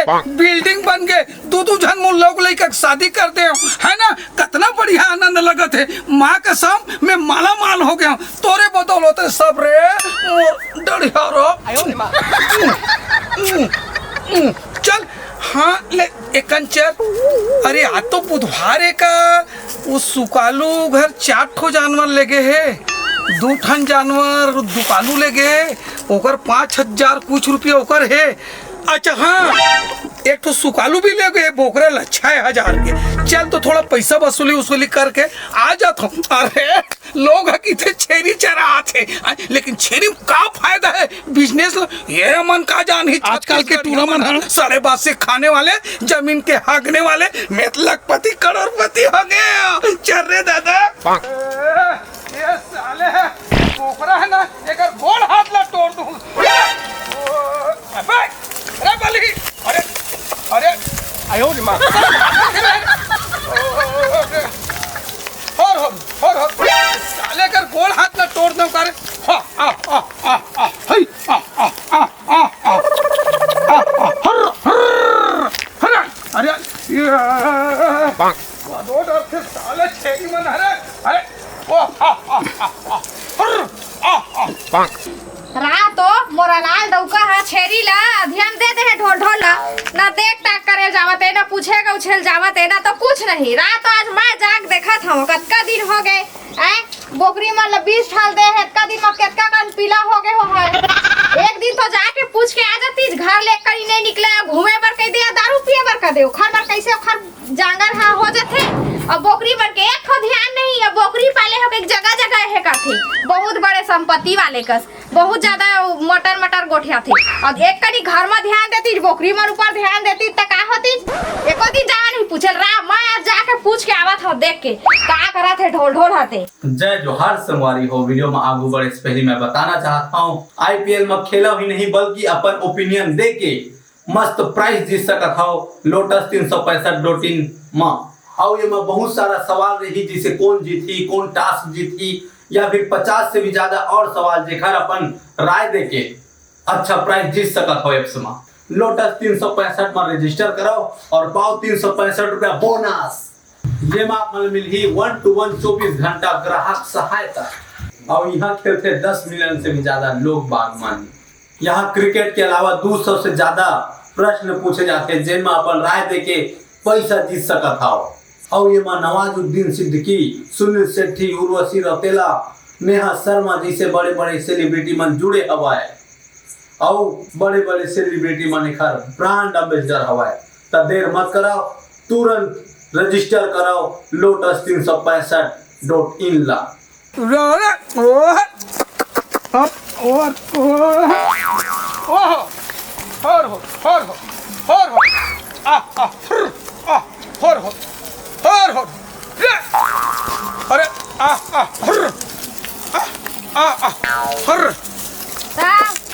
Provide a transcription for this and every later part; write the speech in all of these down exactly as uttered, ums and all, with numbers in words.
Building बन गे, दू दू झन मोर लउक लइका के शादी कर दे, है ना? कतना बढ़िया आनंद लगत हे। माँ कसम, मैं माला माल हो गया हूँ तोरे बदौलत। सब रे मोर डढ़िया रो। चल, हाँ, ले, एकन चल। अरे, आज तो बुधवार हे का? वो सुकालू घर चार ठो जानवर ले गे हे, दू ठन जानवर दुकालू ले गे हे, ओकर पाँच हजार कुछ रुपया ओकर हे। अच्छा, हाँ, एक ठो सुकालू भी ले गे हे बोकरा ला छह हजार के। चल, तो थोड़ा पैसा वसूली वसूली करके आ जात हूँ। अरे, लोग ह किथे छेरी चरात हे, आ, लेकिन छेरी म का फायदा हे? बिजनेस ल ये मन का जानही? आजकल के छत्तीसगढ़िया टूरा मन ह। सड़े बासी खाने वाले, जमीन के हगने वाले, मैं त लखपति करोड़पति हो गए। चल रे दादा। ए, ये साले बोकरा हे ना, एकर गोड़ हाथ ला तोड़ दूं। अबे, अरे बली, अरे, अरे, आयो रे माँ। हर, हर, हर, हर। साले कर गोड़ हाथ ला तोड़ दो कर। हाँ, आ, आ, आ, आ, हई, आ, आ, आ, आ, आ, आ, आ, हर, हर, हर। अरे, ये, दो डर के साले छेरी मन, अरे, अरे, ओ, आ, आ, आ, आ, हर, आ, आ। रा तो मोर अलाल डउका ह छेरी ला धियान दे दे हे ढोल ढोल ला। ना देख ताक करे जावत हे, ना पूछे गौछे ल जावत हे, ना तो कुछ नहीं। रा तो आज मैं जाग देखत हूँ, कतका दिन हो गए। ऐ बोकरी मन ल बीस ठन दे हे, एतका दिन म केतका कन पीला हो गए हो है। एक दिन तो जाके पूछ के आ जातीस, घर ले कहीं नहीं निकले, घूमे बर कह दे, दारू पिए बर कह दे, ओखर बर कैसे ओखर जांगर हा हो जाथे। अब बोकरी मन के एक ठो ध्यान नहीं, अब बोकरी पाले हो के एक जगह जगह हे काथे, बहुत बड़े संपत्ति वाले कस, बहुत ज्यादा मटर मटर गोठियाथे। अब एक कनी घर म ध्यान देतीस, बोकरी मन ऊपर ध्यान देतीस, त का होतीस? एको दिन जावा नहीं पूछे ल। रा, मैं आज जाके पूछ के आवत हव, देख के का करत हे ढोल ढोल हाथे। जय जोहार संगवारी हो, वीडियो में आगू बढ़े से पहले मैं बताना चाहता हूँ, आईपीएल में खेलो ही नहीं बल्कि अपन ओपिनियन दे के मस्त प्राइस जीत सकत हव लोटस तीन सौ पैंसठ डॉट इन म। अउ एमा बहुत सारा सवाल रही, जैसे कौन जीतही, कौन टास्क जीतही, या फिर पचास से भी ज्यादा और सवाल, जेकर अपन राय देके अच्छा प्राइस जीत सकत हव एप्स म। लोटस तीन सौ पैंसठ म रजिस्टर करव और पाव तीन सौ पैंसठ रुपया बोनस। जेमा आप मन ल मिलही वन टू वन चौबीस घंटा ग्राहक सहायता। अउ इहाँ खेलथे दस मिलियन से भी ज्यादा लोग बाग मन। यहाँ क्रिकेट के अलावा दू सौ से ज्यादा प्रश्न पूछे जाथे, जेन म अपन राय देके पैसा जीत सकत हव। अउ एमा नवाजुद्दीन सिद्दीकी, सुनील शेट्टी, उर्वशी रौतेला, नेहा शर्मा जैसे बड़े-बड़े सेलिब्रिटी मन जुड़े हवय। अउ बड़े-बड़े सेलिब्रिटी मन एखर ब्रांड एम्बेसडर हवय। त देर मत करव, तुरंत रजिस्टर करव लोटस तीन सौ पैंसठ डॉट इन ला। रो रे, ओ, हप, ओ, ओ, ओहो, हर हो, हर हो, हर हो, आ, आ, फुर, आ, हर हो, हर हो, रे, अरे, आ, आ, फुर, आ, आ, आ, फुर। ता,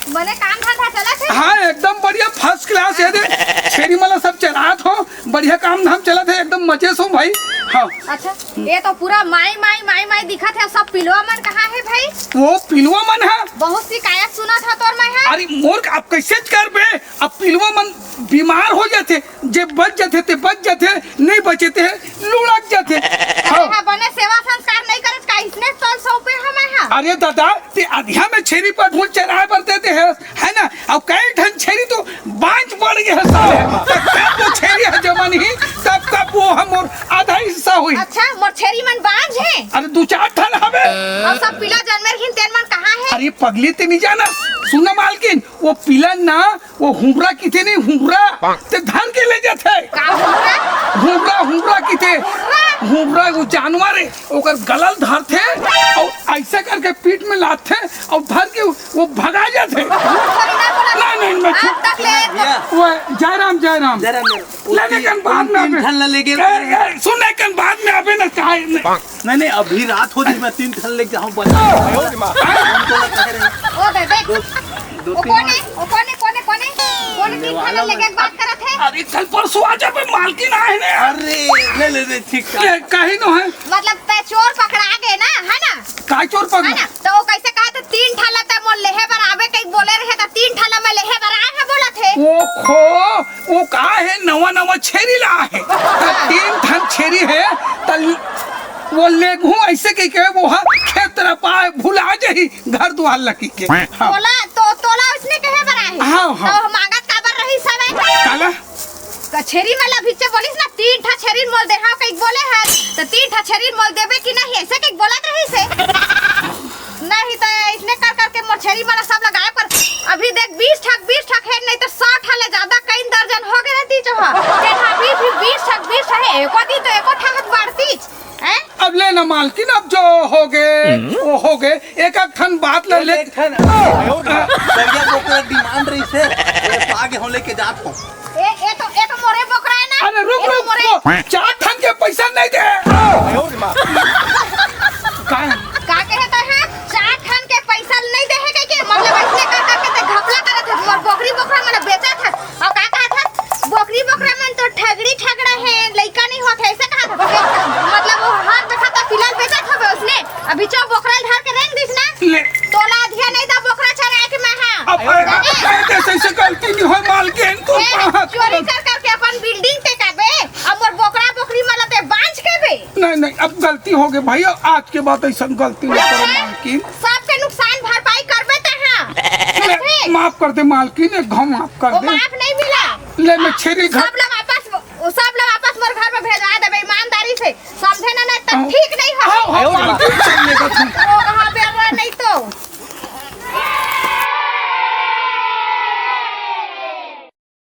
बने काम धंधा चलत हे? हाँ, एकदम बढ़िया, फर्स्ट क्लास हे दे। छेरी मला सब चलात हो, बढ़िया काम धाम चलत हे, एकदम मजे से हो भाई। हाँ। अच्छा, ये तो पूरा माई, माई, माई, माई दिखत हे। सब पिलवा मन कहाँ हे भाई? वो पिलवा मन हे। बहुत शिकायत सुनत हे तोर मैं हे। अरे मोर, अब कैसे करबे? अब पिलवा मन बीमार हो जाथे, जे बच जाथे ते बच जाथे, नहीं बचे ते लुढ़क जाथे। अरे हाँ। हाँ, बने सेवा संस्कार नहीं करत का, इसने तोल सौंपे हमें हा। अरे दादा, ते अधिया में छेरी पठुल चराए बर देते हे, है ना? अब कई ठन छेरी तो बांझ पड़ गे हे साले। त कब वो छेरी ह जमन ही, तब कब वो हमर आधा हिस्सा हुई। अच्छा, मोर छेरी मन बांझ हे? अरे दू चार ठन हवे। अउ सब पिला जनमे रहिन, तेन मन कहाँ हे? अरे पगली, ते नहीं जाना। सुन ना मालकिन, वो पिला ना, वो हुमरा किथे नहीं, हुमरा, ते धर के ले जाथे। का हुमरा? हुमरा, हुमरा किथे। हुमरा? हुमरा वो जानवर हे, ओकर गला ल धरथे अउ ऐसे करके पीठ में लादथे अउ धर के वो भगा जाथे। झूठ थोड़ी ना बोला। नहीं, नहीं, मैं आज तक ले वो जयराम, जयराम। जयराम, जयराम। लेने कन बाद में तीन आबे। ठन ला लेके ए, ए, सुन, लेकिन बाद में आबे ना, काहे नहीं? नहीं, नहीं, अभी रात हो जाही, मैं तीन ठन लेके जाहूँ, बता। उनको ना कह रहे। ओ दे, देख। दो, दो ओ तीन कोने, ओ कोने, कोने, कोने? कोने तीन ठन लेके बात करत हे? अरे, कल परसों आ जाबे, मालकिन आए ने। अरे, ले, ले, ले, ठीक, ठीक। ए, काहे नो है? मतलब, तै चोर पकड़ा गे ना, है ना? काय चोर पकड़ा? है ना? तो वो कैसे कहा था, तीन ठन ला तै मोर लेहे बर आबे, कहीं बोले रहे तो तीन ठन ला मैं लेहे बर आए है बोला ओखो, वो का हे, नवा नवा छेरी ला हे, त तीन ठन छेरी हे, त वो लेगहूं अइसे कहिके वो ह खेत तरफ आए, भुला जाही घर दुआर ल कहिके। हाँ। तोला, तो, तोला उसने कहे बर आहे? हाँ, हाँ। तो मांगत काबर रहिस हवे? काला? त छेरी मन ला भिच्चे बोलिस ना, "तीन ठा छेरी मोल देहा," कहिके बोले हस, त तीन ठा छेरी मोल देबे कि नहीं, अइसे कहिके बोलत रहिस हे। नहीं त इसने कर करके मोर छेरी मन ला सब लगाए पर अभी देख, बीस ठक, बीस ठक हे, नहीं त सौ ठा ले जादा कई दर्जन हो गे रहतिस ह। तेन ह अभी भी बीस ठक, बीस ठक हे, एको दिन तो एको ठा हत बाढ़तिस, हैं? अब ले ना मालकिन, अब जो हो गे, वो हो गे, एक एक ठन बात ले ले। एक ठन, बढ़िया बोकरा डिमांड रहिस हे, ये तो आगे हो लेके जात हो। ए, ए तो, ए तो मोरे बोकरा हे ना? अरे रुक, ए तो रुक, मोरे। वो चार ठन के पैसा नहीं दे। का? का कहे तो हे? चार ठन के पैसा नहीं दे हे कहिके, मतलब अइसने कर करके ते घपला करत हे। मोर बोकरी बोकरा मन बेचत हे। अउ का कहत हे? बोकरी बोकरा मन तो ठगड़ी ठगड़ा हे, लइका नहीं होत हे, अइसे कहत हे। मतलब वो हर देखा त पिला ल बेचत हवे उसने। अभी चो बोकरा ल धर के रेंग दिस ना। ले। तोला अधिया नहीं दा बोकरा चराए के मैं हा। अब जाने? अइसे, अइसे गलती नहीं होय मालकिन, तू ए, कहाँ चोरी कर करके अपन बिल्डिंग टेकाबे, अब मोर बोकरा बोकरी मन ला ते बांझ कबे। नहीं, नहीं, अब गलती हो गे भाई, आज के बाद अइसन गलती नहीं करो मालकिन। सबके नुकसान भरपाई करबे ते हा। ले, माफ कर दे मालकिन, एक घाव माफ कर दे। माफ नहीं मिला। ले, मैं छेरी घर सब ला